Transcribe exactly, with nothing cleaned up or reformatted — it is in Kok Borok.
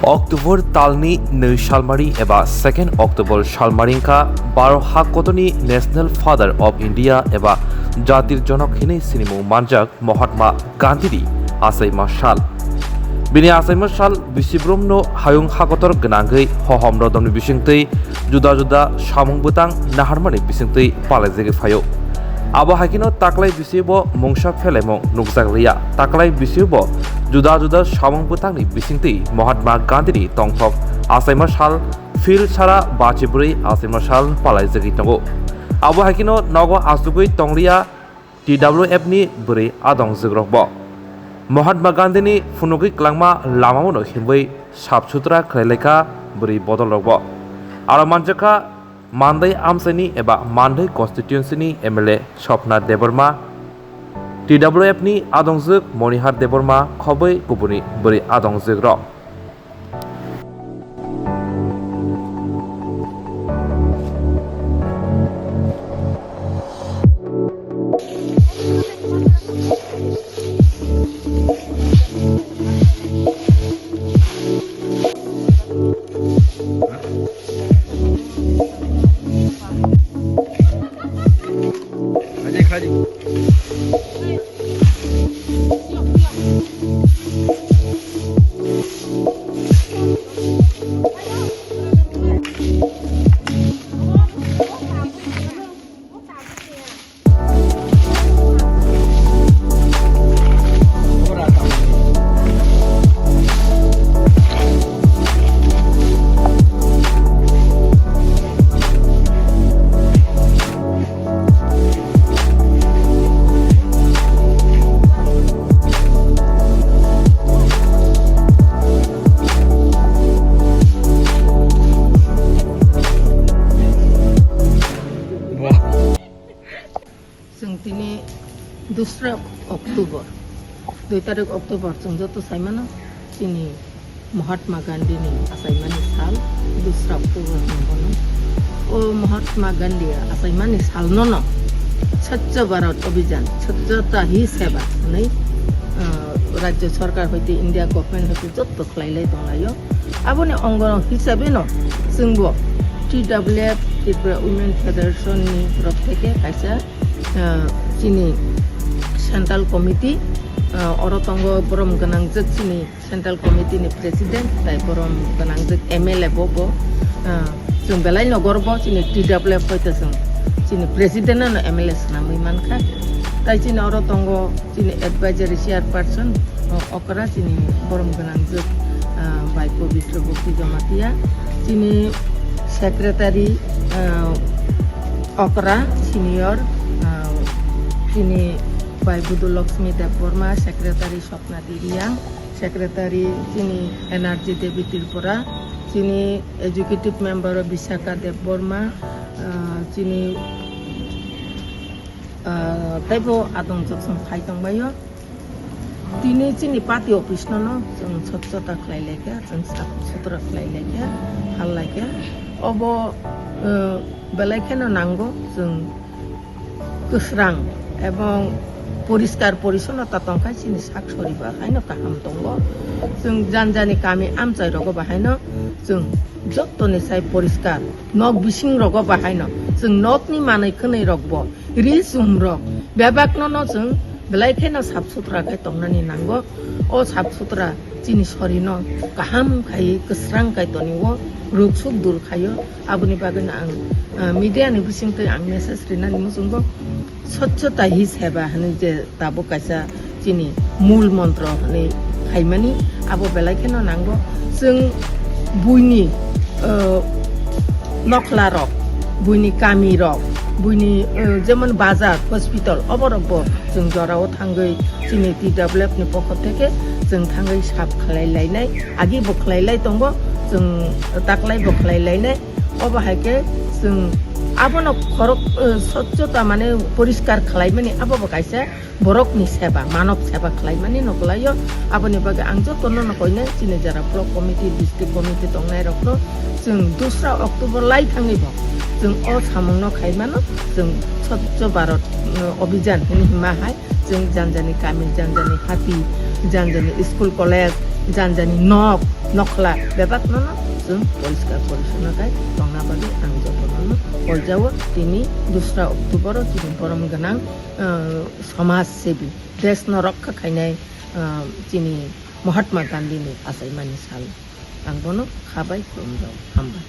October talni nwi salmari eba second October salmari wngkha Bharat hakotorni National Father of India eba Jatir Jonok hinwi sinimung manjak Mahatma Gandhini achaima sal. Bini achaima sal bisibrumno hayung hakotor gwnangwi hohom rodomni bisingtwi juda juda samung bwtang naharmani bisingtwi palaijagwi phaio. Abo hai kheno taklai bisibo mungsa phelaimung nukjak liya. Taklai bisibo juda juda samung bwtangni bisingtwi Mahatma Gandhini tongthok achaima sal phil sara bachibrwi achaima sal palaijagwi tongo. Abo hai kheno nogo achugwi tongliya T W F ni bwrwi adongjwkrokbo. Mahatma Gandhini phunugwi kwlangma lamamano himwi sap sutra khlailaikha bwrwi bodolrokbo. Aro manjakha Mandai amchaini eba Mandai constituency ni M L A Swapna Debbarma, T W F ni adongjwk Monihar Debbarma khobwi kubuni bwrwi adongjwkrok. Chwng tini dusra October, dui tarik October chwng joto saimano chini Mahatma Gandhi ni achaimani sal, dusra October hwnwi bono. O Mahatma Gandhi achaimani salno no Swachh Bharat Abhiyan, Swachhata Hi Seva hwnwi, ah, Rajya Sarkar hoite India Government hoite joto khlailai tonglaio. Aboni ongorok hisabe no chwngbo T W F Tripura Women Federation ni torop theke kaisa, ah, chini Central Committee, ah, oro tongo borom gwnangjwk chini Central Committee ni President, tai borom gwnangjwk M L A bo, bo, ah, chwng belai no gorbo chini T W F hoite chwng chini President no M L A swnamwi mankha. Tai chini oro tongo chini Advisory Chairperson, o, okra chini borom gwnangjwk, ah, bai Pabitra Bhakti Jamatia, chini Secretary, ah, okra senior, ah, chini bai Budu Lakshmi Debbarma, Secretary Swapna Diriang, Secretary chini Energy Devi Tripura, chini Executive Member Vishaka Debbarma, ah, chini, ah, teibo adongjwk chwng phai tongbaio. Tini chini party office no no chwng swchhota khlai laikha, chwng sap sutra khlai laikha, hal laikha. Obo, ah, belai kheno nango chwng kwsrang ebong poriskar porisonnota tongkha chini sak soriba haino kaham tongo. Chwng janjani kami amchai rogo bahaino chwng jottoni sai poriskar, nok bising rogo bahaino chwng nokni manwi khwnwi rokbo, ri chum rok bebakno no chwng belai kheno sap sutra khe tongnani nango. O sap sutra chini sorino kaham khai kwsrang kai tonio, ruk suk dur khaio. Aboni bagwino ang, ah, media ni bisingtwi ang message rinani muchungo, Swachhata Hi Seva hwnwi je tabuk kaisa chini mul montro hwnwi khaimani, abo belai kheno nango. Chwng buini, ah, Nokhla rok, buini kami rok, buini, eh, jemon bazar, hospital, oborok bo chwng jorao thangwi chini T W F ni pokho theke chwng thangwi sap khlai lainai, agi bo khlai lai tongo, chwng taklai bo khlai lainai. Obo hai khe chwng abono khorok, eh, swchhota mane poriskar khlaimani abo bo kaisa borokni seba, manob seba khlaimani no kwlaio. Aboni bagwi ang jotono no koinai chini jara block committee, district committee tongnairokno chwng dusra October lai thangwi bo chwng o samungno khaimano, chwng Swchh Bharat, mm, Abhijan hwnwi hima hai chwng janjani kami, janjani hati, janjani school college, janjani nok, nokhla bebakno no chwng poriskar porisonno khai tongna bagwi ang jotono no koijao. Tini dusra October o chini borom gwnang, ah, samaj sebi, desh no rokha khainai, ah, chini Mahatma Gandhi ni achaimani sal. Ang bono kha bai khulumjao. Hambai.